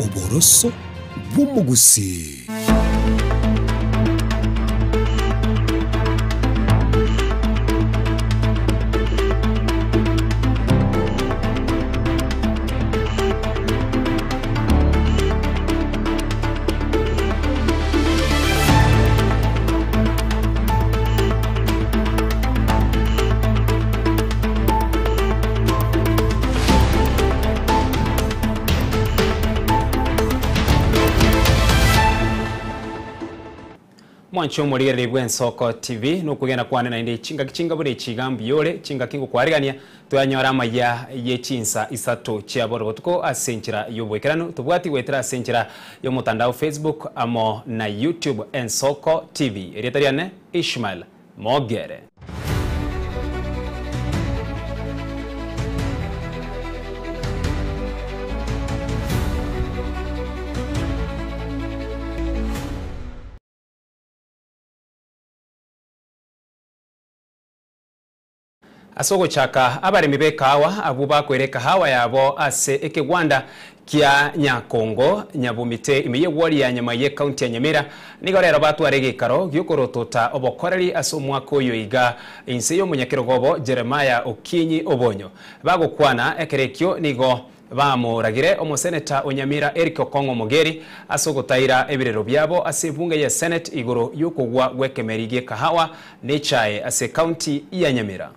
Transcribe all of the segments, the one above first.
Oboroso bw'omogusii. Mwanche omorigereria bw'Ensoko TV nokwegena kwane naende chingaki chinga buna echi iga mbuya ore, chingaki ngokwarigania Twanyora amaya ye chinsa isato chia bono botuko ase enchera y'oboikeranu. Tobwati goetera ase enchera y'omotandao Facebook amo na YouTube Ensoko TV. Erieta riane Ishmael Mogere. Ase ogochaka, abaremi b'ekahawa abwo bakoira ekahawa yabo ase ekegwanda kia Nyakongo, Nyabomite, ime y'egwori ya Nyamai y'Ekaunti ya Nyamira, nigo rero batware egeikaro gi'okorotota obokoreri ase omwaka oyo iga inse y'omonyakerogo obo Jeremiah Okinyi Obonyo. Bagokwana ekero ekio nigo Bamoragire omoseneta o Nyamira Eric Okong'o Mogeri ase ogotaira ebirero biabo ase ebunge ye Senate igoro y'okogwa gw'ekemeri gi'ekahawa na echae ase ekaunti ya Nyamira.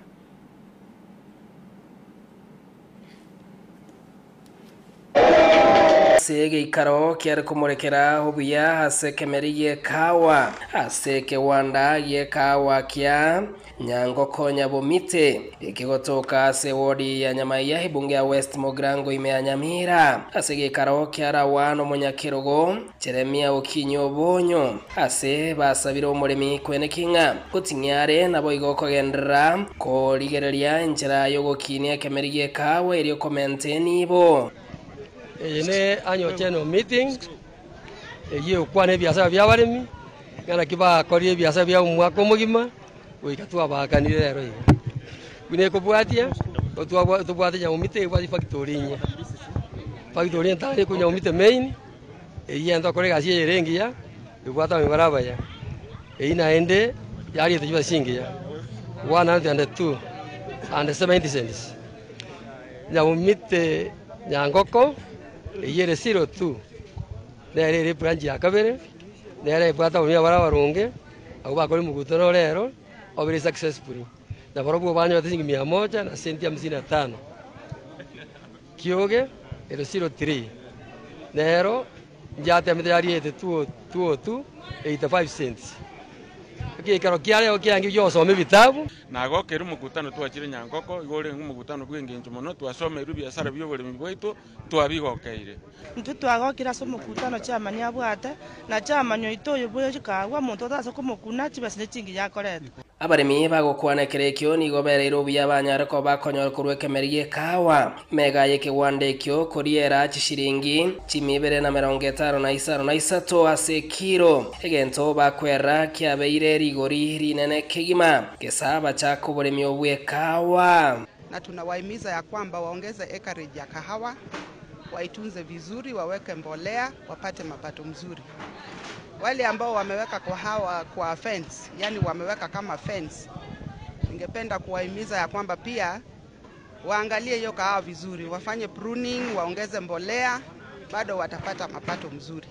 Ase egeikaro kiare komorekera obuya ase ekemeri gi'ekahawa, ase ekegwanda gi'ekahawa kia Nyangoko Nyabomite, ekegotoka ase ewodi ya Nyamaiya, ebunge ya West Mugirango ime ya Nyamira, ase egeikaro kia Rawan omonyakerogo, Jeremia Okinyi Obonyo, ase basabire omoremi kweneki ng'a goting'ia are naboigo kogenderera korigereria enchera y'ogokinia ekemeri gi'ekaagwa erio komenta enibo. Eye ne annual general meeting eyio egokwana ebiasara bi'abaremi, ng'a naki bakorire ebiasara biabo omwaka omogima. Goika twabaakanire rero iga. Buna ekobwatia, otwabwa tobwate Nyaumite ebwate efactory enyia. Factory entang'ani eko Nyaumite main, eyio egento okora egasi eye ere engiya, ebwate abamura abaya. Eyio naende yariete chibesa chingiya, 102 and 70 cents. Nyaumite Nyangoko, eyio ere zero two, nere ere ebranch ya kabere, nere ebwate abamura bare abaronge. Abwo bakore omokutano rero obere successfully, na barobwo banyorete chiringi mia moja na senti hamsini na tano. Kioge ero 03 nero njatemete yariete 202 85 cents. Egeikaro kia rero kiange giosoma ebitabu. Nagokeire omokutano twachire Nyankoko, igo orenge omokutano bw'engencho mono, twasomeirwe ebiasara bi'oboremi bwaito, twabigokeire. Intwe twagokire ase omokutano chiamani abwate, na chiamani oito oyo bw'echikaagwa, omonto otase komokuna, chibesa ne chingiya akoreta. Abaremi bagokwana ekero ekio nigo bereire obuya banyare koba bakonyora korwa ekemeri gi'ekahawa, mega y'ekegwanda ekio koriera chishiringi chimi ibere na merongo etano na isano na isato ase ekiro, egento bakwerera kiabeire rigori rinene kegima, gesa bachake oboremi obw'ekahawa. Na tunawahimiza ya kwamba waongeze acreage ya kahawa, waitunze vizuri, waweke mbolea, wapate mapato mzuri. Wale ambao wameweka kahawa kwa fence, yani wameweka kama fence, ningependa kuwahimiza ya kwamba pia waangalie hiyo kahawa vizuri, wafanye pruning, waongeze mbolea, bado watapata mapato mzuri.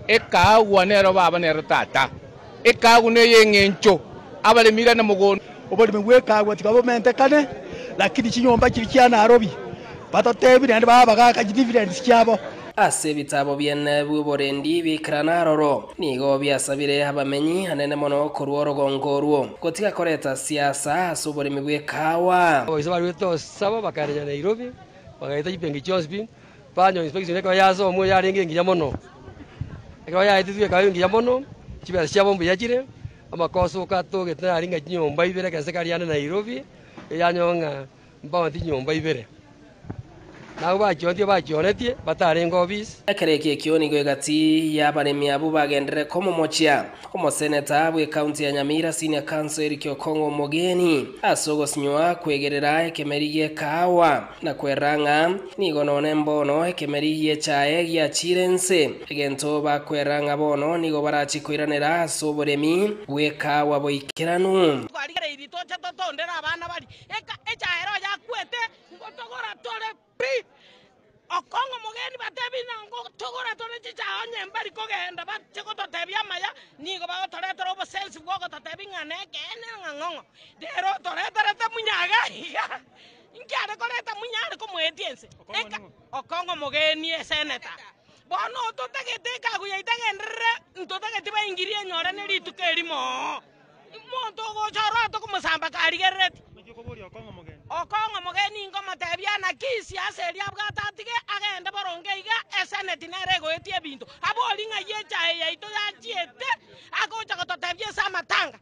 Ekaagwa nero baba nero tata, ekaagwa ney'engencho, abaremi irane mogondo. Oboremi bw'ekaagwa tiga bomentekane, lakini chinyomba chiria chia Nairobi batotebi naende babe abagaaka chidividends chiabo. Ase ebitabo biane bi'oborendi biikerana aroro, nigo biasabire abamenyi anene mono korwa orogongo orwo, gotiga koreta siasa ase oboremi bw'ekahawa. Abaisa baruete osaba bakaerenya Nairobi, bagaeta chibenki chionsi pi, banyora inspection ekero yasomwa yarenge engiya mono. Ekero yaetetwe ekaba engiya mono, chibesa chiabo mbuya chire, amakoso okatogete nari ng'a chinyomba ibere ekero nse karia ande Nairobi, eyanyora ng'a mbabwate chinyomba ibere. Nabo bachiontie bachionetie, batarenge obisi. Ekero eki ekio nigo egati y'abaremi abwo bagenderere komomochia omoseneta bw'ekaunti ya Nyamira Senior Counsel Eric Okong'o Omogeni ase ogosinywa kwegerera ekemeri gi'ekahawa na kwerera ng'a nigo nonye mbono ekemeri gi'echae giachiire inse egento bakwerera ng'a bono nigo barachie koiranera ase oboremi bw'ekahawa boikeranu. Twarigereirie toche totondere abana baria echae ero yakwete Ngotogora tore pi. Okong'o mogeni batebi ng'a ngotogora tore chichaha onye mbari kogenda bache gototebia amaya, nigo bagotoretera obosensi bw'ogototebi ng'a nekeene ng'a ng'ong'o. Rero otoreterete munyaga iga, inki are koreta munya are komoetia ense? Eka okong'o mogeni eseneta. Bono ototagete ekagu yaito egenderere, ntotageti baingirie enyore ne rituko erimo. Omonto ogocha orote tokomosamba karigereretie. Okong'a omogeni nkomotebia, Naki siasa eria abwate atige agende boronge iga, eseneti nere egoetia ebinto. Abori ng'ai echae yaito yachiete, agocha gototebia ase amatanga.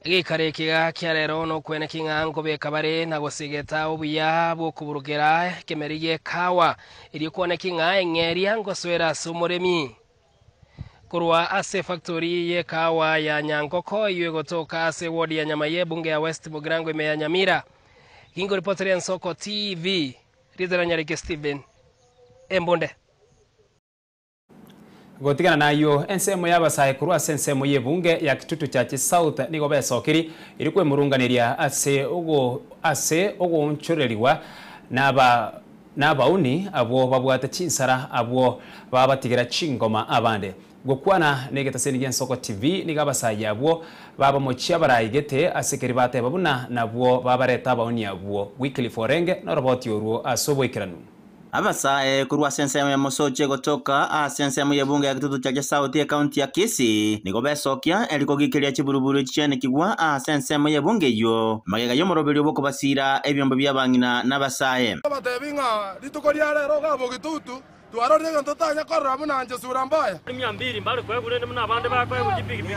Egeikaro eke iga kia rero nokweneki ng'a nkobeka bare na gosegeta obuya bw'okoburukera ekemeri gi'ekawa, erio kwaneki ng'a eng'eria ngosoera ase omoremi. Korwa ase efactori y'ekahawa ya Nyankoko eyio egotoka ase eward ya Nyamaiya ebunge ya West Mugirango ime ya Nyamira. Gingoripoteria Ensoko TV, Ritera Nyariki Stephen, Embunde. Gotigana nayio, ensemo y'abasae korwa ase ensemo y'ebunge ya Kitutu Chache South nigo besokiri eri kwemurunganeria ase ase ogoonchorerigwa naba Nabauni abwo babwate chinsara abwo babatigera chingoma abande. Gokwana negetaseni gi'Ensoko TV nigo abasayi abwo babamochia abaraigete ase keri bateba buna nabwo babareta abauni abwo. Wycliffe Orenge noroboti orwo ase oboikeranu. Abasae korwa ase ensemo ya Mosoche gotoka ase ensemo y'ebunge ya Kitutu Chache South ekaunti ya Kisii nigo besokia eri kogikeria chiburuburu echi chianekigwa ase ensemo y'ebunge eyio magega y'omoroberio bw'okobasiira ebiombe bi'abang'ina n'abasae. Abatebi ng'a rituko ria rero iga bogitutu, twarorire egento totanya korora buna inche sura mbaya. Mia mbiri mbare koegwa rende buna abande bakoegwa chipigipigi,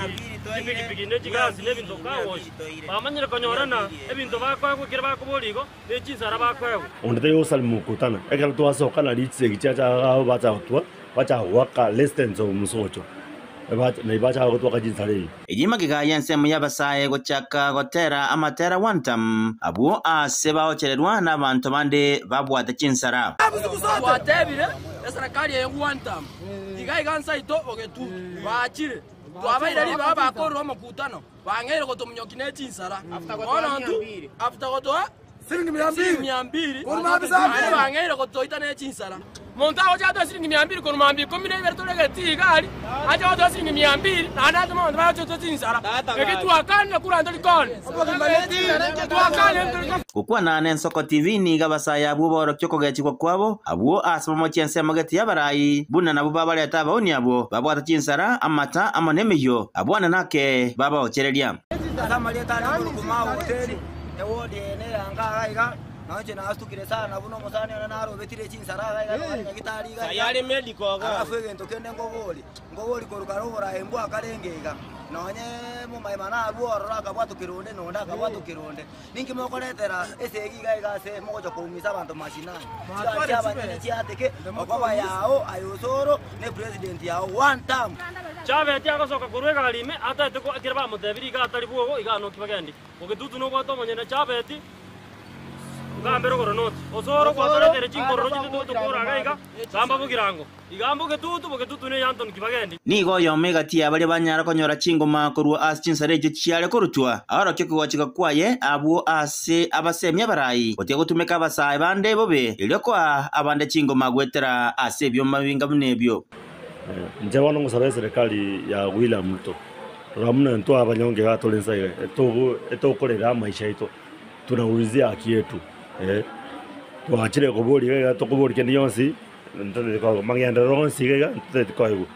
chipigipigi ne chigasi na ebinto kagochi. Bamanyire konyorana ebinto bakoegwa ekero bakoboria igo, ne chinsara bakoegwa. Onde taiyo osari mokutano, ekero twasoka nario chisegi chiacha iga bacha gotwa, bacha goaka residents of Mosocho, nario bacha gotwaka chinsara eyi. Eyio magega y'ensemo y'abasae gochaka gotera amatera wantam, abwo aase baochererwa nabanto bande babwate chinsara. Twatebire eserekari eye Guantam, iga iga nsaito bogetutu, baachire, twabaire ribaga bakorire omokutano, bang'eire gotomunyokia ne chinsara. Bono intwe after gotoa Siringi mia mbili, naende bang'eire gotoita ne chinsara. Monto agocha atoe siringi mia mbili korwa mambia ikomi na ibere tore egetii iga aria, ache gotoa siringi mia mbili, naende atome abanto baye gocha gotoa chinsara. Eki twakanire kura ntori koni. Twakanire ntori koni. Gokwana n'Ensoko TV nigo abasae abwo borokia okogechigwa kwabo, abwo ase bamochie ensemo gete y'abarai, buna nabwo babareta abauni abwo babwate chinsara, amata, amo nemeyio, abwo ane nake babaochereria. Ase amarieta ane korokwa Mao-Hoteli, ewodi eye neyanka iga iga, na inche nastukire sana buna omosani one narobetire chinsara iga iga nare nyagitari iga iga. Alafu egento kende nkobori, nkobori korwa kare oboraai mbwakarenge iga, nonye momaima narwo ororo akabwatwa kerunde na onde akabwatwa kerunde. Ninki mokoretera esegi iga iga ase mogocha koumisa abanto mashinani? Chigari chiabanyene chiateke, okoba yao aye osoro ne president yao one term. Chabeti agosoka korwa egari ime, ataete ekero bamotebirie iga atari bwogo, iga anoki bagendi. Ogetutu nobwate omonyene Chabeti, ngambe rogoro noti. Osoro gwatoreteire chinkororo chinde togotokora iga iga, gamba bogirango. Igamba ogetutu, bogetutu ne Anthony Kibagendi. Nigo oyomo egati ya baria banyara konyora chingoma korwa ase chinsara echio chiare korutwa, aorokie okogochika kwaye abwo ase abasemia abarai, gotiga gotumeka abasae bande bobe, erio koa abande chingoma goetera ase ebioma binga buna ebio. Inche bono ngosaba eserekari ya William Ruto, rora buna intwe abanyonge iga tore inse iga, etokorera amaisha aito, tunaulizia haki yetu eh, twachire koboria iga iga tokoboria kende gionsi, ntotagete koegwa, magenderero onsi iga iga ntotagete koegwa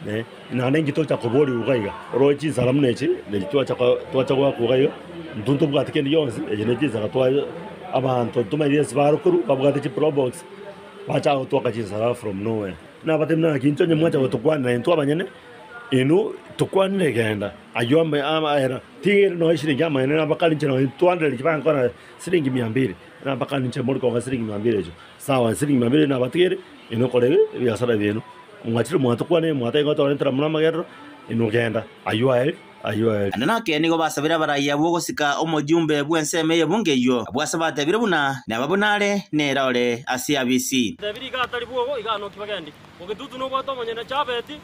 eh, naende inki tocha koboriwa iga iga, oroche chinsara buna echi, nachi twacha ko twacha goakwa iga iga, intwe ntobwati kende gionsi, echi ne chinsara twa abanto ntomaeti ase barokorwa, babwate chiprobox, bacha gotwaka chinsara from nowhere. Nabatebi, Naki inche onye mwancha gotokwanera intwe abanyene, Inwe tokwanire genda, ayio amaera, tigere nonya siringi amaene nabakani inche nonya twandereria bankora siringi mia mbili, nabakani inche more koga siringi mia mbili echo, sawa siringi mia mbili nabatigere, inwe kore ebiasara biaino, mwachire mwatokwanire mwatebire ngotorentera buna amagerero, inwe genda, ayio aye ayio aye. Naende nake nigo basabire abarai abwo gosika omojumbe bw'ensemo ey'ebunge eyio, abwo ase batebire buna naba buna are nere ore ase abisi. Tebiri iga atari bwogo, iga anoki bagendi. Ogetutu nobwate omonyene Jabeti,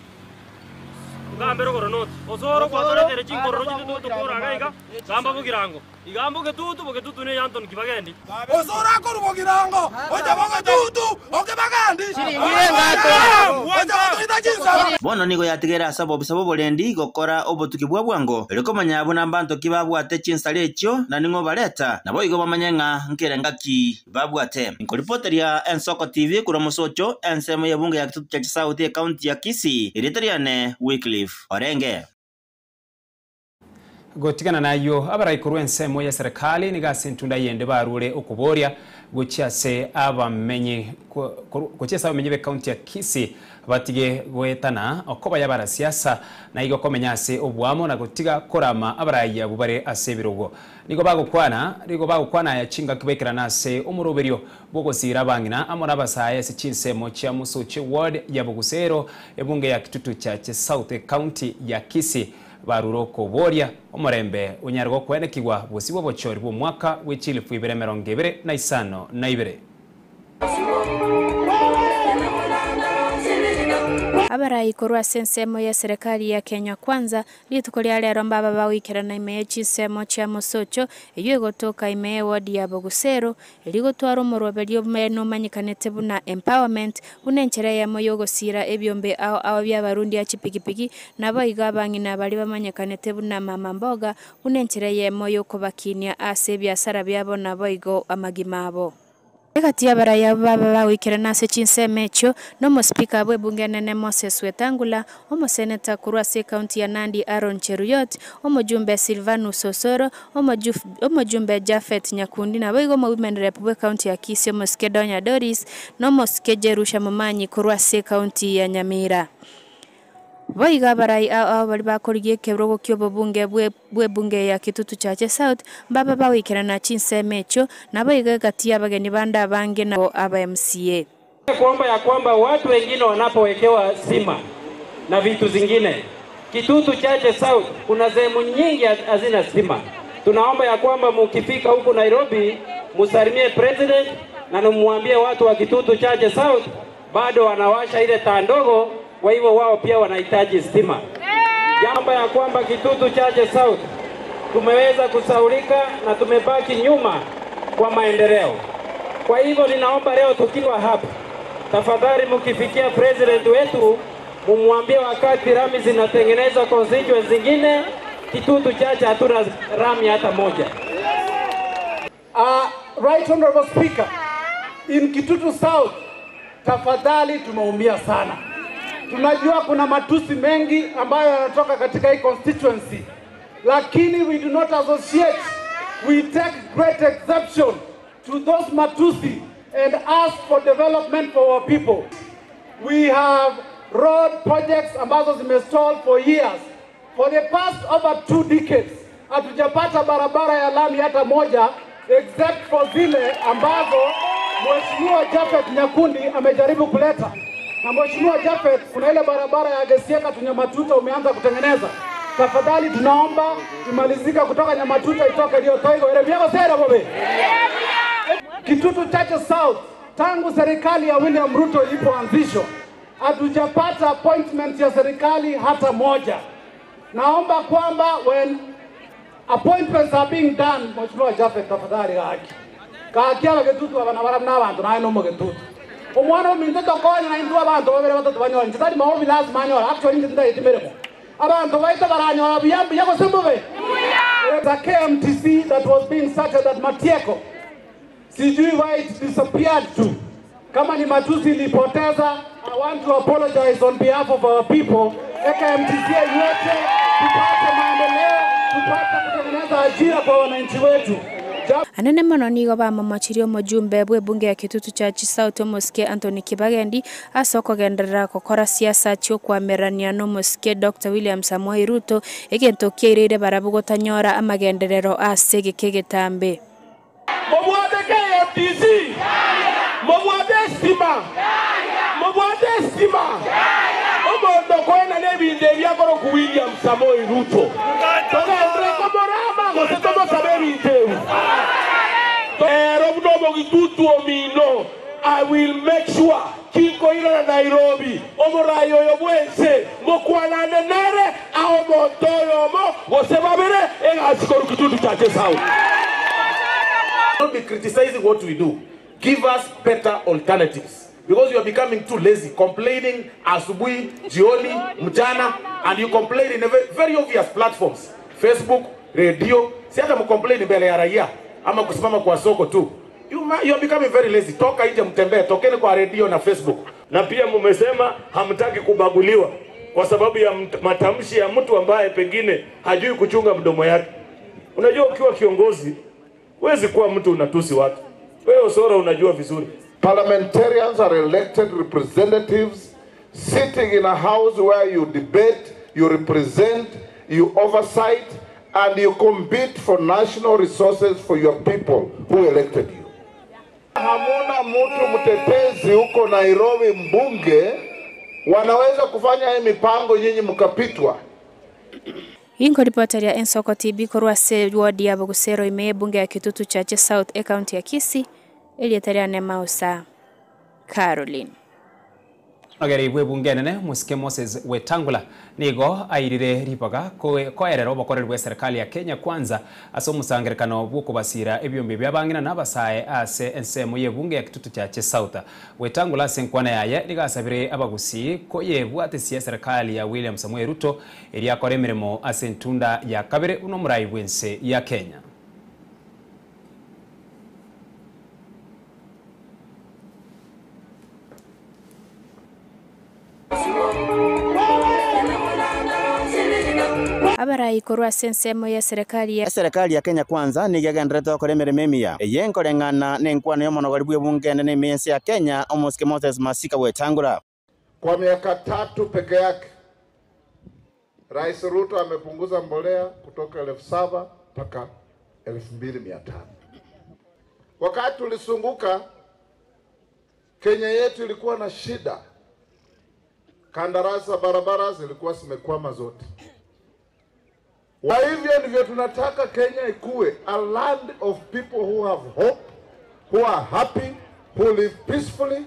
Ngambe rogoro noti. Osoro gwatoretere chinkororo chinde totokora iga iga, gamba bogirango. Iga mbogetutu, bogetutu ne Anthony Kibagendi. Osoro akorwa bogirango, ocha bogetutu, o Kibagendi. Ocha gotoita chinsara. Bono nigo yatigaire ase obobisa bw'oborendi gokora obotuki bwa bwango, erio komanya buna mbanto ki babwate chinsara echio na ning'o obareta, naboigo bamanye ng'a nkerenga ki babwate. Nkoripoteria Ensoko TV korwa Mosocho, ensemo y'ebunge ya Kitutu Chache South, ekaunti ya Kisii, erieta riane Wycliffe Orenge. Gotigana nayio, abarai korwa ensemo y'eserekari nigo ase entunda eyende barure okoboria gochia ase abamenyi gochia ase abamenyi b'ekaunti ya Kisii batige goetana okoba y'abarasiasa na igo komenya ase oboamo na gotiga korama abarai abwo bare ase ebirogo. Nigo bagokwana nigo bagokwana aya chingaki baikerana ase omoroberio bw'ogosiira abang'ina amo n'abasae ase chinsemo chia Musoche Ward ya Bogusero, ebunge ya Kitutu Chache South, ekaunti ya Kisii. Barure okoboria, Omorembe onyare gokwenekigwa bosio bw'obochori bw'omwaka bwe chilifu ibere emerongo ebere na isano na ibere. Abarai korwa ase ensemo y'eserekari ya Kenya Kwanza, rituko ria rero mbaba bagoikerana ime ye chinsemo chia Mosocho, eyio egotoka ime y'ewodi ya Bogusero, erio gotwara omoroberio omonene omanyekanete buna Empowerment, buna enchera eyemo y'ogosiira ebiombe ao ao bi'abarundi a chipigipigi, naboigo abang'ina baria bamanyekanete buna Mama Mboga, buna enchera eyemo y'okobakinia ase ebiasara biabo naboigo amagima abo. Egati y'abarai abwo baba bagoikerana ase chinsemo echio, nomosipika bw'ebunge enene Moses Wetangula, omoseneta korwa ase ekaunti ya Nandi Aaron Cheruiyot, omojumbe Silvanus Osoro, Omojumbe Japhet Nyakundi naboigo omowomen rep bw'ecounty ya Kisii omosike Donya Doris na omosike Jerusha Momanyi korwa ase ecounty ya Nyamira. Boigo abarai ao ao baria bakorigia ekerogo ki'obobunge bw'ebunge ya Kitutu Chache South mbaba bagoikerana chinsemo echio naboigo egati y'abageni bande abange nabo aba MCA. Kuomba ya kwamba watu wengine wanapowekewa sima na vitu zingine, Kitutu Chache South kuna sehemu nyingi hazina stima. Tunaomba ya kwamba mukifika huku Nairobi musalimie president na mumwambie watu wa Kitutu Chache South bado wanawasha ile taa ndogo, kwa hivyo wao pia wanahitaji stima. Jambo ya kwamba Kitutu Chache South tumeweza kusaulika na tumebaki nyuma kwa maendeleo. Kwa hivyo ninaomba leo tukiwa hapa, tafadhali mkifikia president wetu mumwambie wakati rami zinatengenezwa constituency zingine, Kitutu Chache hatuna rami hata moja. Right Honorable Speaker, in Kitutu South, tafadhali tumeumia sana. Tunajua kuna matusi mengi ambayo yanatoka katika hii constituency, lakini we do not associate. We take great exception to those matusi and ask for development for our people. We have road projects ambazo zimestall for years. For the past over 2 decades, hatujapata barabara ya lami hata moja except for zile ambazo Mheshimiwa Japhet Nyakundi amejaribu kuleta. Na Mheshimiwa Japhet, kuna ile barabara ya Gesieka tu Nyamatuta umeanza kutengeneza. Tafadhali tunaomba imalizika kutoka Nyamatuta itoke Riotoigo. Erebiago sera bobe. Kitutu Chache South, tangu serikali ya William Ruto ilipoanzishwa, hatujapata appointment ya serikali hata moja. Naomba kwamba when appointments are being done, Mheshimiwa Japhet tafadhali gaki. Gaki abagetutu abana bara n'abantu naye no mugetutu. Omwana ominto tokonya na intu abantu babere batatu banyora. Nchitari maobi lazima anyora. Actually nje ndayitimiremo. Abantu baita baranyora biyambi yako simbobe. The KMTC that was being started at Matieko. Sijui why it disappeared to. Kama ni matusi ilipoteza, I want to apologize on behalf of our people. KMTC yote tupate maendeleo, tupate kutengeneza ajira kwa wananchi wetu. Anene mono nigo bamomochirie omojumbe bw'ebunge ya Kitutu Church South omosike Anthony Kibagendi ase okogenderera gokora siasa chi'okoamererania n'omosike Doctor William Samoei Ruto, egento kiaireire barabwo gotanyora amagenderero ase egeka egetambe. Mobwate KMTC? Mobwate estima? Mobwate estima? Omonto okoenana ebinto ebi akorokwa William Samoei Ruto. Togenderere komorama gose tomosabe ebinto ebi? Ero buna omogitutu omino, I will make sure tinkoirana Nairobi, omorai oyo bw'ense ngokwanane nere ae omonto oyomo gose babere egasi korwa Kitutu Chache South. Don't be criticizing what we do, give us better alternatives because you are becoming too lazy complaining asubuhi, jioni, mchana and you complain in a very, very obvious platforms Facebook, radio, si hata mcomplain mbele ya raia ama kusimama kwa soko tu. You, ma, you are becoming very lazy. Toka nje mtembee, tokeni kwa radio na Facebook. Na pia mumesema hamtaki kubaguliwa kwa sababu ya matamshi ya mtu ambaye pengine hajui kuchunga mdomo yake. Unajua, ukiwa kiongozi huwezi kuwa mtu unatusi watu. Wewe Osoro unajua vizuri. Parliamentarians are elected representatives sitting in a house where you debate, you represent, you oversight, and you compete for national resources for your people who elected you. Hamuna mtu mtetezi huko Nairobi, mbunge wanaweza kufanya hii mipango, nyinyi mkapitwa. Inkoripota ria Ensoko TV korwa ase ward ya Bogusero ime ebunge ya Kitutu Chache South ecounty ya Kisii erieta riane Mausa Caroline. Nogere bw'ebunge enene Mosike Moses Wetangula nigo airire ribaga koerera obokoreri bwa serikali ya Kenya Kwanza ase omosangerekano bw'okobasira ebiombe biabang'ina na abasae ase ensemo y'ebunge ya Kitutu Chache South. Wetangula ase enkwana yaye nigo asabire abagusii koyebwatesia serikali ya William Samoei Ruto eria akora emeremo ase entunda ya kabere buna omorai bw'ense ya Kenya. Abarai korwa ase ensemo y'eserekari ya. Eserekari ya Kenya Kwanza nigo egendererete gokora emeremo emiya eye nkoreng'ana nenkwana y'omonogori bw'ebunge enene ime y'ense ya Kenya, Omosike Moses Masika Wetangula. Kwa miaka tatu peke yake Rais Ruto amepunguza mbolea kutoka 7,000 mpaka 2,500. Wakati tulisunguka, Kenya yetu ilikuwa na shida, kandarasi za barabara zilikuwa zimekwama zote. Kwa hivyo ndivyo tunataka Kenya ikue, a land of people who have hope, who are happy, who live peacefully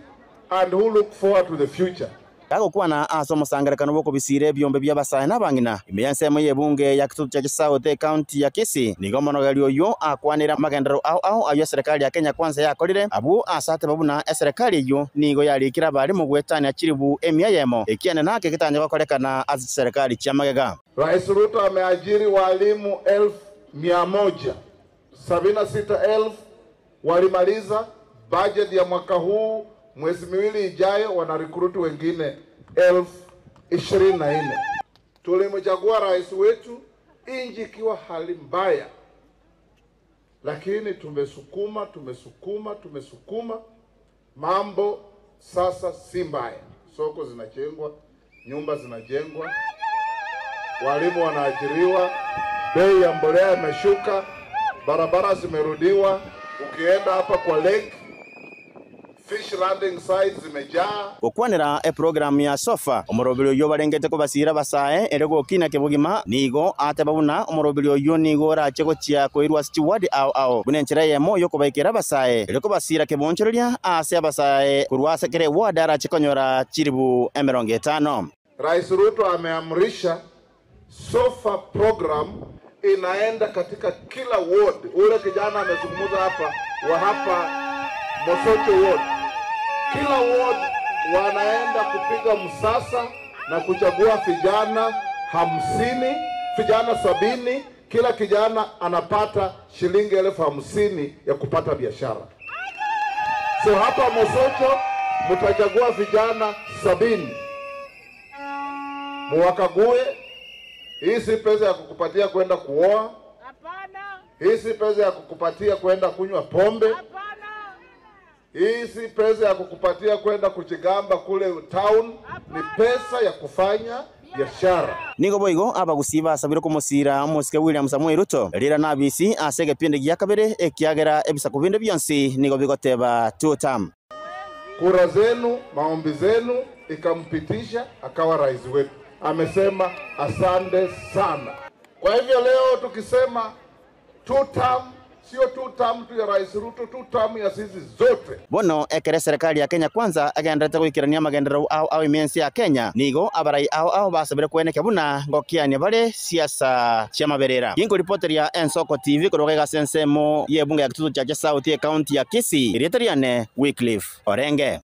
and who look forward to the future. Gagokwana ase omosangerekano bw'okobisira ebiombe bia abasae na abang'ina ime ya ensemo y'ebunge ya Kitutu Chache South ecounty ya Kisii nigo omonogeri oyio akwanire amagenderero ao ao ayio eserekari ya Kenya Kwanza yakorire abwo ase ateba buna eserekari eyio nigo yarikire abarimu goetania chiribu emia eyemo ekiane nake getanya gokorekana ase chiserekari chiamagega. Rais Ruto ameajiri walimu 100,000, 76,000 walimaliza budget ya mwaka huu, mwezi miwili ijayo wanarekruti wengine 24,000. Tulimchagua rais wetu inji ikiwa hali mbaya, lakini tumesukuma tumesukuma tumesukuma, mambo sasa si mbaya. Soko zinajengwa, nyumba zinajengwa, walimu wanaajiriwa, bei ya mbolea imeshuka, barabara zimerudiwa. Ukienda hapa kwa lake, fish landing sites zimejaa. Gokwanera eprogram ya sofa omoroberi oyio barengete kobasira abasae ere gokina kebogima nigo ateba buna omoroberi oyio nigo orache gochia koirwa ase chiward ao ao buna enchera eyemo yokobaikera abasae ere kobasira kebonchoreria ase abasae korwa ase kere ward arache konyora chiribu emirongo etano. Rais Ruto ameamrisha SOFA program inaenda katika kila ward. Ule kijana amezungumza hapa wa hapa Mosocho ward, kila ward wanaenda kupiga msasa na kuchagua vijana 50, vijana 70. Kila kijana anapata shilingi 50,000 ya kupata biashara. So hapa Mosocho mtachagua vijana 70, muwakague. Hii si pesa ya kukupatia kwenda kuoa. Hii si pesa ya kukupatia kwenda kunywa pombe. Hii si pesa ya kukupatia kwenda kujigamba kule town. Ni pesa ya kufanya biashara. Nigo boigo abagusi basabire komosira omosike William Samoei Ruto rira nabisi ase egepindi gia kabere ekiagera ebisaku binde bionsi nigo bigoteba two term. Kura zenu, maombi zenu ikampitisha akawa rais wetu. Amesema asante sana. Kwa hivyo leo tukisema two term, sio two term tu ya Rais Ruto, two term ya sisi zote. Bono ekere serikali ya Kenya Kwanza egenderete goikerania magenderero ao ao ime ense ya Kenya nigo abarai ao ao basabire kweneka buna ngokiania bare siasa cia maberera. Ginkoripoteria Ensoko TV koroga igase ensemo ye ebunge ya Kitutu Chache South ekaunti ya Kisii erieta riane Wycliffe Orenge.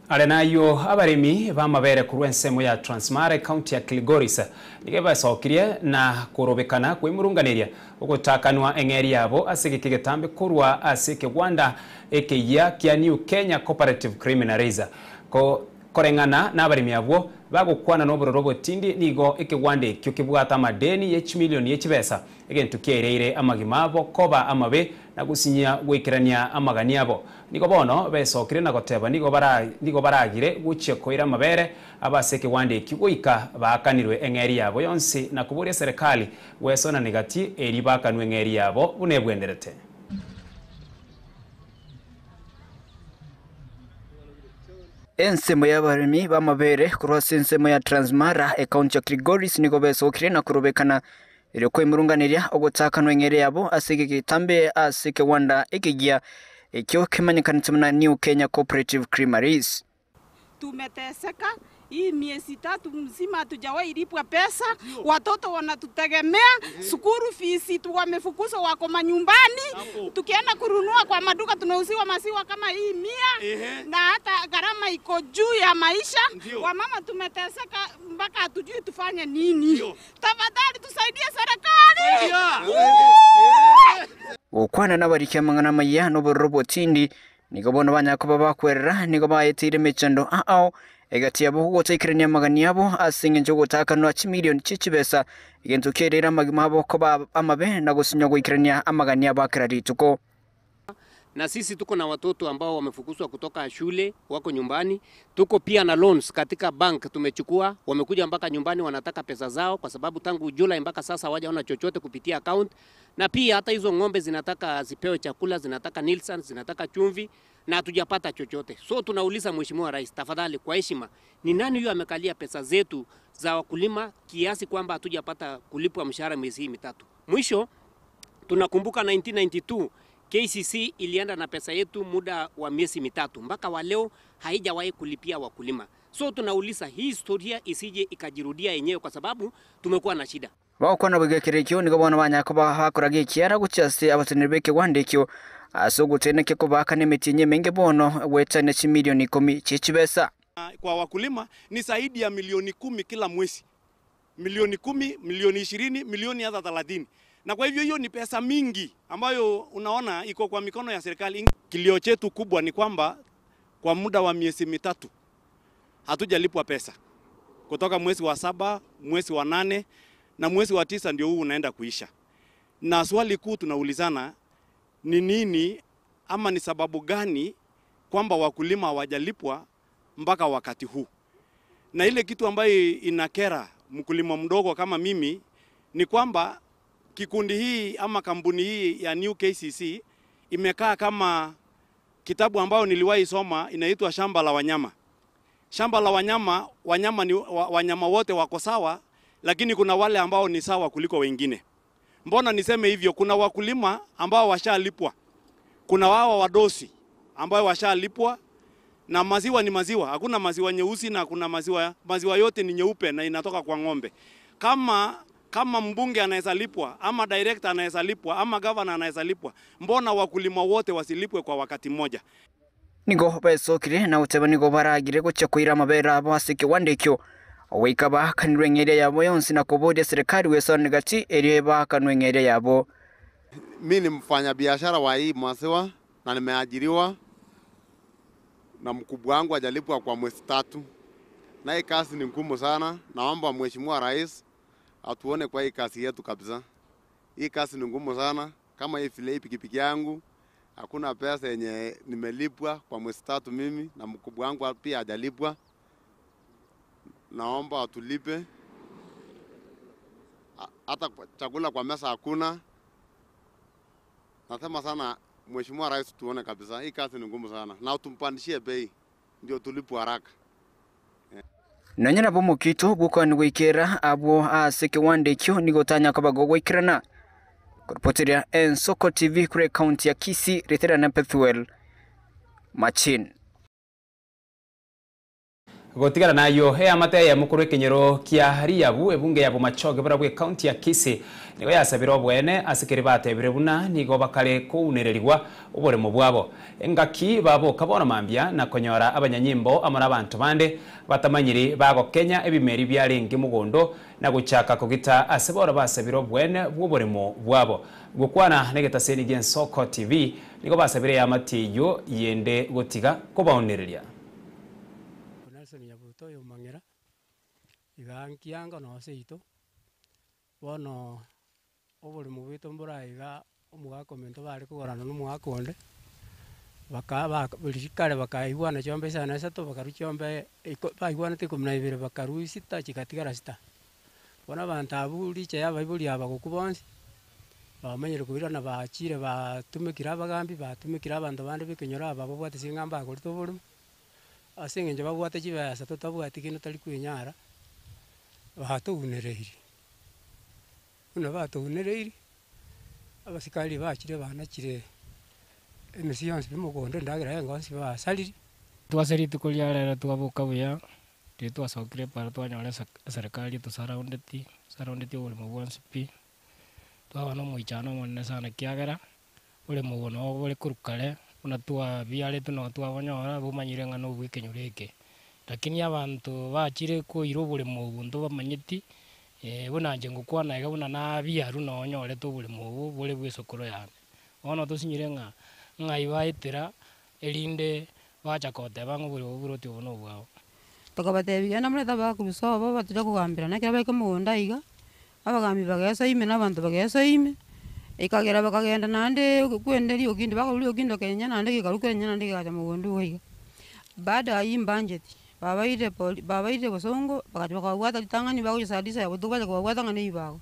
Are nayo abaremi bamabere kurwa ensemo ya Transmara county ya Kilgoris nige basokirie na kurobekana kwimurunganiria ogutakanwa eng'eri yabo ase giki getambe kurwa ase kegwanda ekeya kia New Kenya Cooperative Creameries ko koreng'ana na abaremi abwo bagokwana n'obororo botindi nigo ekegwanda ekio kebwata amadeni ye chimilioni ye chibesa egento kiereire amagima abo koba amabe na gusinya gwekerania amagani abo nigo bono besokire na goteba nigo baragire guchia koira amabere abase ekegwanda ekio goika baakanirwe eng'eri yabo yonsi na kuboria serikali gwesona nigati eri bakanwe eng'eri yabo buna ebwenderete. Ensemo y'abaremi b'amabere korwa ase ensemo ya Transmara ekaunti ya Kilgoris nigo besokire na kurobekana erio kwemurunganiria ogotakanwa eng'ere yabo ase egegetambe ase ekewanda ekegia ekio kemanyekanete muna New Kenya Cooperative Creameries. Tumeteseka hii miezi tatu mzima hatujawahi lipwa pesa, watoto wanatutegemea, sukuru fees wamefukuzwa, wako manyumbani. Tukienda kurunua kwa maduka tunauziwa maziwa kama hii 100, na hata gharama iko juu ya maisha. Wamama tumeteseka mpaka hatujui tufanye nini. Tafadhali tusaidie serikali. Gokwana n'abarikia amang'ana maya n'obororo botindi nigo bono banyakoba bakwerera nigo baeteire emechando ao egati yabo gogotaikirania amagani yabo ase eng'encho ogotakanwa chimilioni chichibesa egento kierere amagima abo koba amabe na gosinywa goikirania amagani abo akera rituko. Na sisi tuko na watoto ambao wamefukuzwa kutoka shule, wako nyumbani. Tuko pia na loans katika bank tumechukua, wamekuja mpaka nyumbani wanataka pesa zao, kwa sababu tangu Julai mpaka sasa hawajaona chochote kupitia account. Na pia hata hizo ng'ombe zinataka zipewe chakula, zinataka Nilsan, zinataka chumvi na hatujapata chochote. So tunauliza Mheshimiwa Rais, tafadhali kwa heshima, ni nani huyo amekalia pesa zetu za wakulima kiasi kwamba hatujapata kulipwa mshahara miezi hii mitatu? Mwisho tunakumbuka 1992 KCC ilienda na pesa yetu muda wa miezi mitatu, mpaka wa leo haijawahi kulipia wakulima. So tunauliza hii historia isije ikajirudia yenyewe, kwa sababu tumekuwa na shida. Bagokwana bwegekere ekio nigo bono banyakoba bakoraga ekiara gochia ase abateneri ba ekewanda ekio ase ogoteneke kobakana emetienyi emenge bono gwetania chimilioni 10 chichibesa. Kwa wakulima ni zaidi ya milioni 10 kila mwezi, milioni 10, milioni 20, milioni hata 30. Na kwa hivyo hiyo ni pesa mingi ambayo unaona iko kwa mikono ya serikali. Kilio chetu kubwa ni kwamba kwa muda wa miezi mitatu hatujalipwa pesa. Kutoka mwezi wa 7, mwezi wa 8 na mwezi wa 9 ndio huu unaenda kuisha. Na swali kuu tunaulizana ni nini ama ni sababu gani kwamba wakulima hawajalipwa mpaka wakati huu. Na ile kitu ambayo inakera mkulima mdogo kama mimi ni kwamba kikundi hii ama kampuni hii ya New KCC imekaa kama kitabu ambayo niliwahi soma inaitwa Shamba la Wanyama. Shamba la wanyama, wanyama ni wanyama wote wako sawa, lakini kuna wale ambao ni sawa kuliko wengine. Mbona niseme hivyo? Kuna wakulima ambao washalipwa. Kuna wao wadosi ambao washalipwa, na maziwa ni maziwa, hakuna maziwa nyeusi na kuna maziwa yote ni nyeupe na inatoka kwa ng'ombe. Kama mbunge anaweza lipwa ama director anaweza lipwa ama governor anaweza lipwa, mbona wakulima wote wasilipwe kwa wakati mmoja? Nigo besokire na goteba nigo baragire gochia koira amabere abo ase ekewanda ekio goika baakanirwe eng'eria yabo yonsi na koboria serikali gwesona gati erio ebaakanwe eng'eria yabo. Mi ni mfanyabiashara wa hii maziwa na nimeajiriwa na mkubwa wangu hajalipwa kwa mwezi 3. Na hii kazi ni ngumu sana. Naomba Mheshimiwa Rais atuone kwa hii kazi yetu kabisa. Hii kazi ni ngumu sana, kama hii vile hii pikipiki yangu hakuna pesa yenye nimelipwa kwa mwezi tatu mimi na mkubwa wangu pia hajalipwa. Naomba watulipe, hata chakula kwa meza hakuna. Nasema sana Mheshimiwa Rais, tuone kabisa hii kazi ni ngumu sana, na tumpandishie bei ndio tulipwe haraka. Nonya nabo omokito bw'okoani goikera abwo ase ekewanda ekio nigo otanya koba gogoikerana. Koripoteria Ensoko TV korwa ekaunti ya Kisii, Ritera na Pethuel Machin. Gotigara nayio, eamate eyemo korwa ekenyoro kia Riabu, ebunge ya Bomachoge barabwo ekaunti ya Kisii, nigo yasabire obwene ase keria batebire buna nigo bakare kounererigwa oboremo bwabo. Engaki baboka bono mambia na konyora abanyanyimbo amo nabanto bande batamanyiri bagokenya ebimeri biarenge mogondo na gochaka kogita ase bono basabire obwene bw'oboremo bwabo. Gokwana negetaseni gi'Ensoko TV, nigo basabire eamate eyio yende gotiga kobaunereria. Nelson Nyabuto oyo omong'ira, iga nkiango noo seito, bono oborimo bwaito mbore iga omogaka ominto bare kogorana na omogaka onde, baka baka riria kare bakaigwana chiombe isano na isato bakarwa chiombe iko baigwanete ikomi na ibere bakarwa sita chigatigara sita. Bono abanto abwo richa ya abaibori aba gokwa bonsi, bamanyire koirana bachire batumekire abagambi, batumekire abanto bande ba ekenyoro aba babwate ching'amba bagorete oborimo, Ase engencho babwate chibesa totabwati kende tari kwenyara, batounereirie. Buna batounereirie, abasikari bachire banachire emesii yonsi pi mogondo endagera yaye yonsi basaririe. Twase rituko ria rero twaboka buya, riria twasokire para twanyora eserikari etosaraundeti, esaraundeti oboremo bwonsi pi, twaba na omoichano omonene sana ekiagera, Oboremo obo nabo bore korwa kare, buna twabiaretwe nabo twabonyora, bomanyire ng'a nobw'ekenyoro eke. Lakini abanto bachire koira oboremo obo ntobamanyeti, buna inche ngokwana iga buna nabiarwa noo nyorete oboremo obo bore bw'esokoro yane. Bono tosinyire ng'a ng'ai baetera erinde bacha koteba ng'a oboremo oboroti obo nobwabo. Tokabatebia, Genda morete abakurusa obo batuche kogambera. Na ekero baika mogondo aiga, Abagambi bagesoa ime na abanto bagesoa ime, ekagera bakagenda naende kwenda riokindo, bakorwa riokindo kenya naende gekarwa kenya naende gegacha mogondo iga iga. Baada ya aywo mbancheti, babairire pori babairire bosongo, bagacha bakababwata ritang'ani bagocha saa tisa ya botuko bacha kobabwata ng'a na ebibago.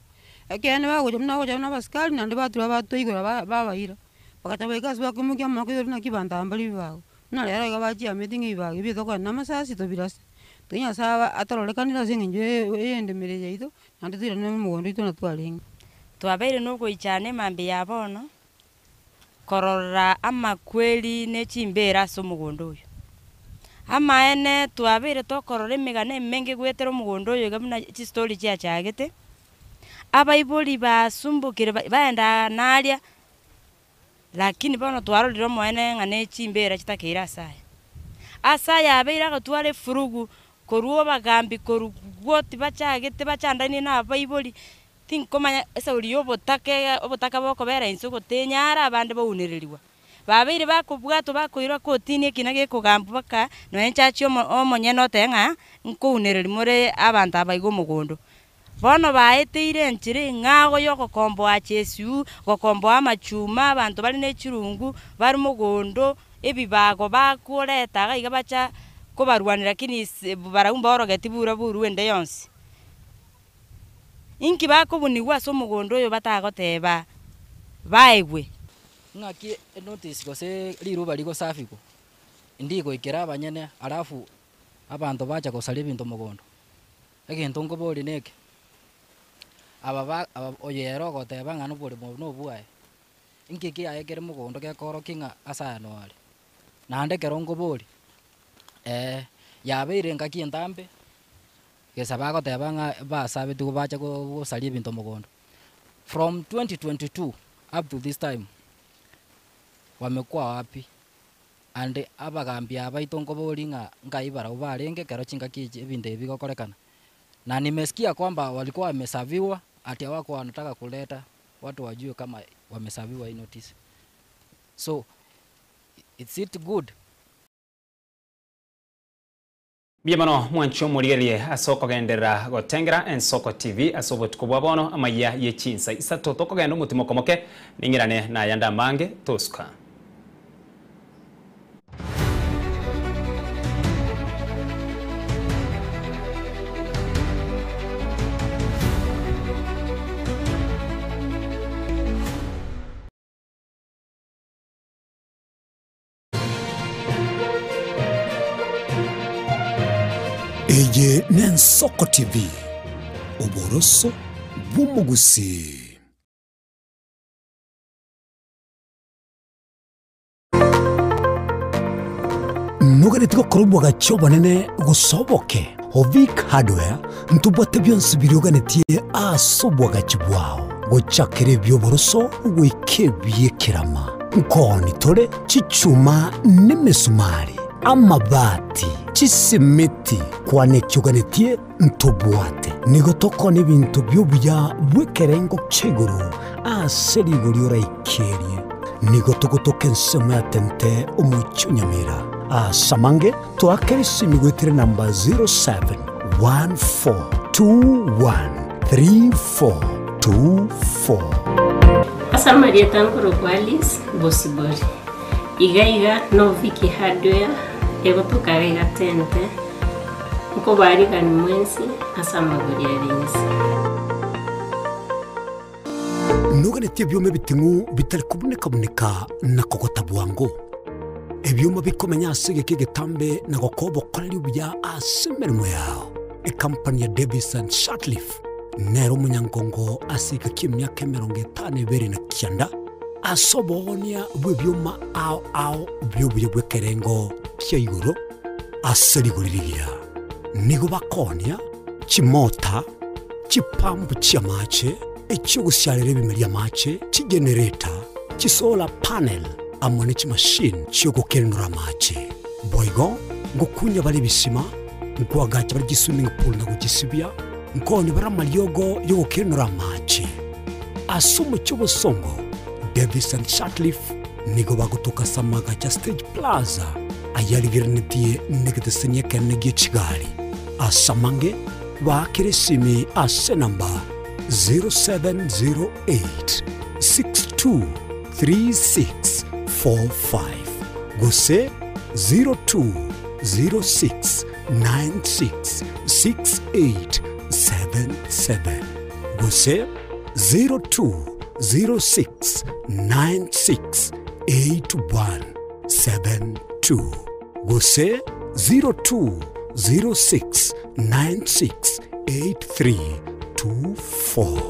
Ekeene bagocha buna bagocha buna abasikari naende batura batoigora ba babaira, bagacha baika ase bakoimokia amaboko igoro naki abanto aba mbare ebibago. Buna rero iga bachiameti ng'a ebibago ebi tokogenda na amasasi tobirase. Tiga Nyasae atororekanire ase eng'encho y'endemero eye yaito, naende toirane omogondo oito buna twarenge. Twabeire nogoichana emambia ya bono, korora amakweri ne chimbeera ase omogondo oyo. Amaene twabeire tokorora emegano emenge goetera omogondo oyo iga buna chistori chiachagete, abaibori basumbukire baenda naria. Lakini bono twarorire Omonene ng'a ne chimbeera chitakeire ase aya. Ase aya abeire agotwara efurugu korwa obagambi korwa gwoti bachagete bachandanie na abaibori, tinkomanya esauri y'obotaka obotaka bokobera inse ogotenyara abande baunererigwa. Babeire bakobwatwa bakoirwa kotini ekina gekogambwa baka nonya enchachi omo omonyene otebe ng'a nkounereria more abanto aba iga omogondo. Bono baeteire enchera eng'ao y'ogokomboa chesiu, gokomboa amachuma, abanto bare ne chirungu, bare mogondo, ebibago bakoreta iga iga bacha kobarwania lakini ase barabwo mbaorogeti bura burue ende yonsi. Inki bakobunigwa ase omogondo oyo batagoteba baegwe? Ng'aki enotice gose riruba rigosafigwa, ndigoikera abanyene alafu abanto bacha gosaria ebinto mogondo. Egento nkoboria neke, aba ba aba oyo ere ogoteba ng'a noboremo obo nobwaye, inki kiaye kere mogondo gekoorokia ng'a ase aya noo are? Naende ekero nkoboria, yabeire engaki entambe, gesa bagoteba ng'a basabetigwe bache go gosaria ebinto mogondo. From 2022 up to this time, wamekuwa wapi? And abagambi aba baito nkoboria ng'a nkai barabwo barenge ekero chingaki echi ebinto ebi bigokorekana. Na nimesikia kwamba walikuwa wameserviwa ati hawakuwa wanataka kuleta watu wajue kama wameserviwa hii notice. So is it good? Mbuya mono mwanche omorigererie ase okogenderera gotengera Ensoko TV ase obotuko bwa bono amayia ye chinsa isato tokogenda omotimoka omoke ning'irane nayande amange tosuka. Eye n'Ensoko TV, oboroso bw'omogusii. Noganeti gokora obwagachi obonene gose oboke? Ovic Hardware ntobwate bionsi biria oganetie ase obwagachi bwao, gochakera ebi'oboroso goika ebi'ekerama. Nkooni tore chichuma nemesumari, amabati, chisimiti, kwana eki oganetie ntobwate. Nigo tokoonia ebinto bi'obuya bw'ekerengo kia igoro ase rigori oraikerie. Nigo togotoka ensemo ya Tente omochie o Nyamira. Ase amange toakere esimi goetera enamba 0714213424. Ase amarieta nkorokwa Alice Bosibori. Iga iga no Vicky Hardware egotoka iga iga Tente, nkobarigani mwensi ase amagori are inse. Noganetie ebioma ebiting'u bitari kobuneka-buneka na kogota bwango, ebioma bikomenya ase egeka egetambe na gokoa obokoreri obuya ase emeremo yao. Ekampani ya Davis and Shirtliff nere omonyangongo ase egeka ki'emiaka 59 ase oboonia bw'ebioma ao ao bi'obuya bw'ekerengo kia igoro ase rigori rigiya. Nigo bakoonia chimota, chipampu chi'amache, echi'ogosiarera ebimeri amache, chigenereta, chisolar panel, amo ne chimashini chi'ogokenenora amache. Boigo ngokunya bare ebisima, nkoagacha bare chiswimming pool na gochisibia, nkoonia bare amariogo y'ogokenenora amache. Ase omochie obosongo, Davis and Sutcliffe nigo bagotoka ase amagacho a Stage Plaza ayarigereretie negeteseni ekenene gie chigari. Ase amange, baakere esimi ase enamba 0708 623645 gose 0206 966877 gose 0206968172 gose 0206968324.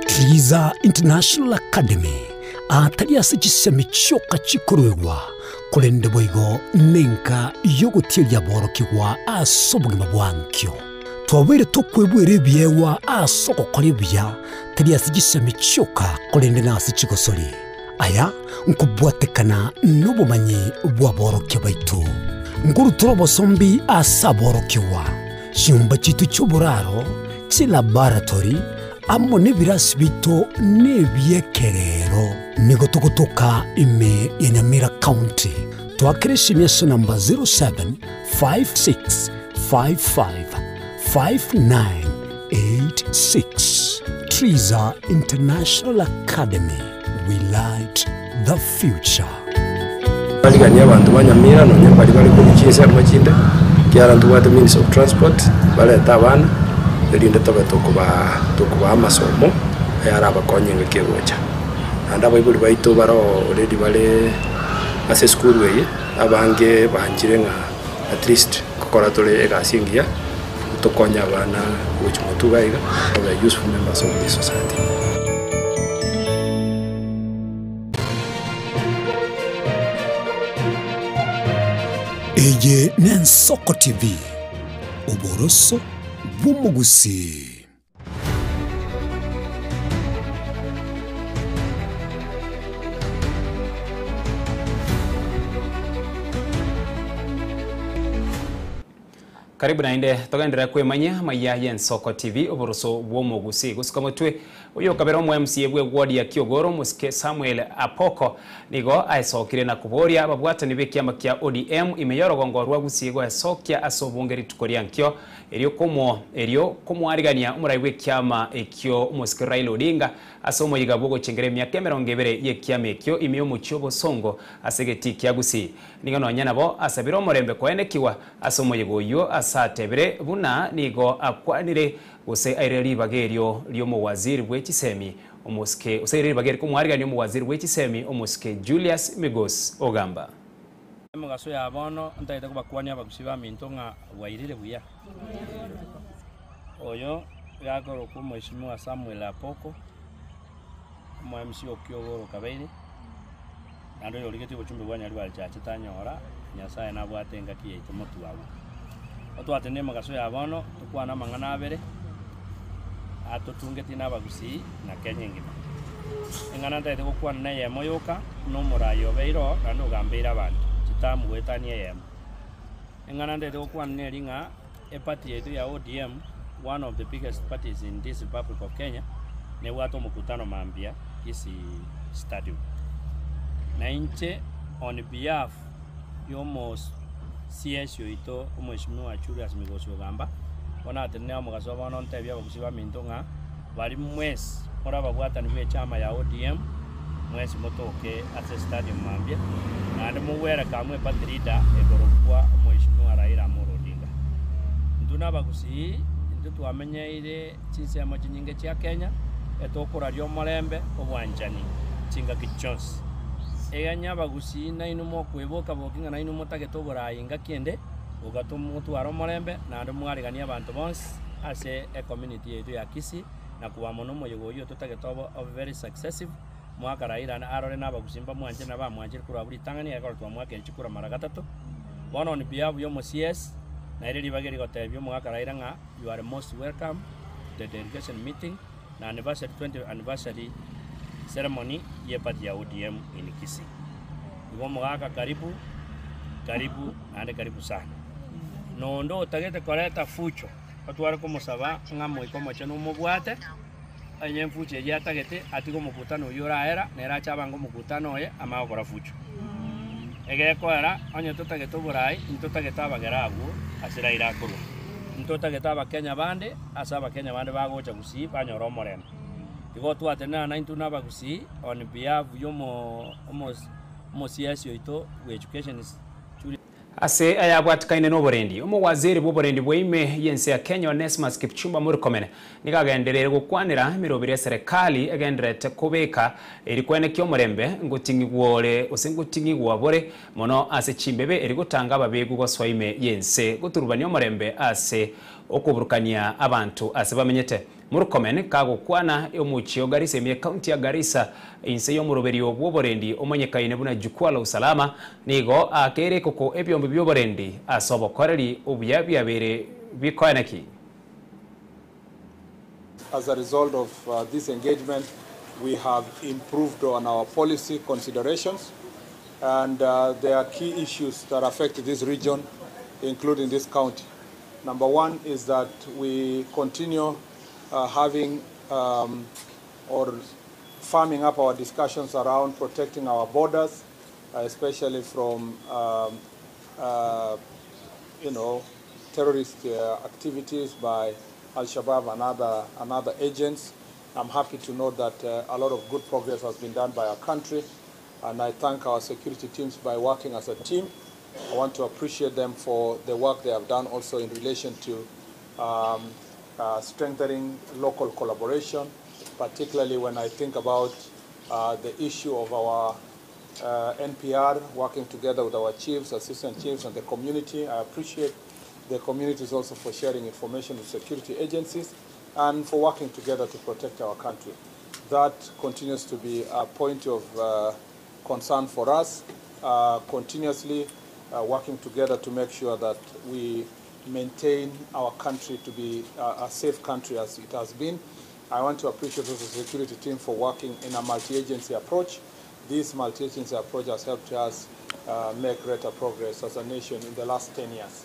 Triza International Academy atari ase chisemi chioka chikoruegwa, korende boigo nenka y'ogotieria aborokigwa ase obogima bwa nkio. Twabeire tokwebwera ebiegwa ase ogokora ebuya, tari ase chisemi chioka, korende nase chigosori. Aya nkobwatekana nobomanyi bw'aborokia baito. Nkorutora obosombi ase aborokigwa, chinyomba chiaito chi'oboraro, chilaboratory, amo nebirasi biaito nebi'ekerero. Nigo togotoka ime ya Nyamira County. Toakere esimi ase namba 0756555986. Triza International Academy, we light the future. Bariganie abanto ba Nyamira nonya mbaria bare korwa chinsemo chinde, ekiagera ntobwate means of transport, barete abana, erinde tobe tokobaa tokobaa amasomo ayarabakonye engaki egocha. Naende abaibori baito bare already bare ase esukuru eye, abange banchire ng'a at least nkokora tore egasi engiya, tokonye abana gochia motwe iga iga, babe useful members of this society. Eye n'Ensoko TV, oboroso bw'omogusii. Karibu naende togenderere kwemanyia amaiya y'Ensoko TV oboroso bw'omogusi gosuka motwe oyo okabera omo MCA bwe ward ya Kiogoro omosike Samuel Apoko nigo aesokire na koboria ababwatani b'ekiama kia ODM ime y'orogongo rwa Gusii goesokia ase obonge rituko ria nkio erio komo erio komoarigania omorai bw'ekiama ekio omosike Raila Odinga ase omoyiga bw'ogochengera emiaka emerongo ebere y'ekiama ekio ime y'omochie obosongo ase egetii kia Gusii. Nigo nonya nabo asabire omorembe koenekigwa Ase omoyega oyio ase atebire buna nigo akwanire gose aire ribaga erio ri'omowaziri bwe chisemi omosike gose aire ribaga eri komwarigania omowaziri bwe chisemi omosike Julius Migos Ogamba. Emogaso ya bono ntagete kobakwania abagusi baminto ng'a bwairire buya. Oyo gakorokwa Omweshimiwa Samuel Apoko, omo MC o Kiogoro Kabeire. Naende oyorigetie obochumbe bwa Nyaribari chiache tanyora, Nyasae nabwate engaki yaito motwe agwo. Otwatene emogaso ya bono, tokwane amang'ana abere, atotungetie na abagusii na Kenya engima. Eng'ana ntagete gokwana na eyemo yoka, na omorai obeire oo, naende ogambeire abanto, chitamu goetania eyemo. Eng'ana ntagete gokwana neri ng'a, eparty yaito ya ODM, one of the biggest parties in this Republic of Kenya, nebwate omokutano mambia Kisii Stadium. Na inche on behalf ya omo CS oito Omweshimiwa Julius Migosi Ogamba, bono natenene omogaso bono ntebie abagusii baminto ng'a baria mwensi more ababwatani bwe echama ya ODM, mwensi motoke ase stadium mambia, naende mogwere kamwe eparty leader ekorokwa Omweshimiwa Raila Amolo Odinga. Intwe nabagusii, intwe twamenyeire chinsemo chinyinge chia Kenya, etokoraria omorembe, obwanchani chingaki chionsi. Eganya abagusii nainwe mokweboka boki ng'a nainwe motagete oboraai ngaki ende, boka motware omorembe naende mwareganie abanto bonsi ase ecommunity yaito ya Kisii na koba mono omoyega oyio totagete obe obe very successive, mwaka Raila arore na abagusii mbamwanche na bamwanchire korwa abwo ritang'ani ekero twamwakeire chikura mara gatato. Bono on behalf ya omo CS, naire ribaga eri gotebia omogaka Raila ng'a you are most welcome to the delegation meeting na anniversary 20 anniversary ceremony ye party ya ODM in Kisii. Igo omogaka karibu, karibu naende karibu sana. Nonde otagete koreta fucho, otware komosaba ng'a Moika Omochenu omobwate, onye enfucho eyio atagete atige omokutano oyio oraera, nere ache abange omokutano oye amanye gokora fucho. Egekoera, onye totagete oborai, ntotagete abagere abwo ase Raila akorwa. Ntotagete abakenya bande ase abakenya bande bagocha gusii banyore omorembe. Igo twatenena naintwe na abagusii on behalf ya omo omo omosiasi oito bwe education. Ase ayabwatikaine noborendi, omowaziri bw'oborendi bwa ime y'ense ya Kenya Onesmus Kipchumba Murkomen nigo agendereire gokwanera emeroberi y'eserekari egendererete kobeka eri kwenekia omorembe ngoting'igwa ore gose ngoting'igwa bore mono ase chimbebe eri gotanga ababegu gosoa ime y'ense goturubania omorembe ase okoburukania abanto ase bamenyete. Murkomen kagokwana omochie o Garissa ime y'Ekaunti ya Garissa inse y'omoroberio bw'oborendi omonyekaine buna Jukwaa la Usalama nigo aakeire ekoko ebiombe bi'oborendi ase obokoreri obuya biabeire bikoeneki. As a result of this engagement, we have improved on our policy considerations and there are key issues that affect this region, including this county. Number one is that we continue having or firming up our discussions around protecting our borders, especially from you know, terrorist activities by Al-Shabaab and other, and other agents. I'm happy to note that a lot of good progress has been done by our country, and I thank our security teams by working as a team. I want to appreciate them for the work they have done also in relation to strengthening local collaboration, particularly when I think about the issue of our NPR, working together with our chiefs, assistant chiefs, and the community. I appreciate the communities also for sharing information with security agencies and for working together to protect our country. That continues to be a point of concern for us, continuously working together to make sure that we maintain our country to be a safe country as it has been. I want to appreciate also the security team for working in a multi-agency approach. This multi-agency approach has helped us make greater progress as a nation in the last 10 years.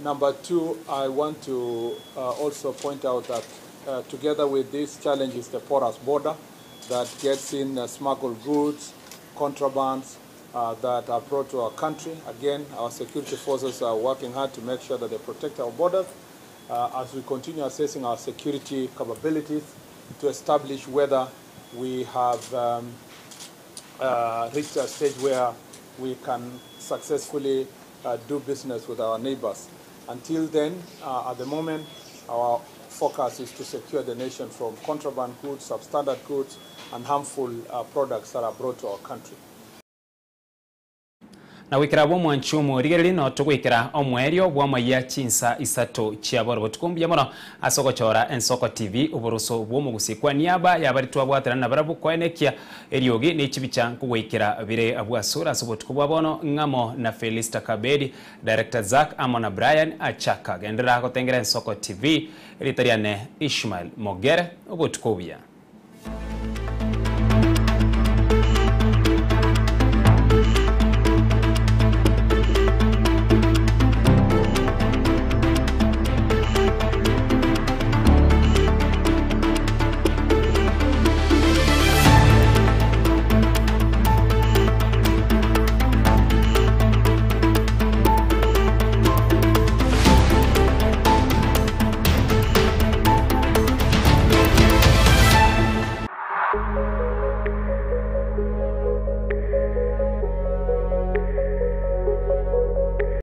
Number two, I want to uh, also point out that uh, together with this challenge is the porous border that gets in uh, smuggled goods, contrabands uh, that are brought to our country. Again, our security forces are working hard to make sure that they protect our borders uh, as we continue assessing our security capabilities to establish whether we have um, uh, reached a stage where we can successfully uh, do business with our neighbors. Until then, uh, at the moment, our focus is to secure the nation from contraband goods, substandard goods, and harmful uh, products that are brought to our country. Na gwikera bwa omwanchi omorigereri no togwikera omwerio bwa amaiya chinsa isato chia botuko mbuya mono ase ogochora Ensoko TV oboroso bwa omogusi kwa niaba yabari twabwaterana na barabwo koenekia eriogi na echibicha nkogwikera bire abwo asore ase obotuko bwa bono ng'amo na Felista Kabedi, Director Zack amo na Brian Achaka. Genderera gotengera Ensoko TV, eritariane Ishmael Mogere, obotuko obuya.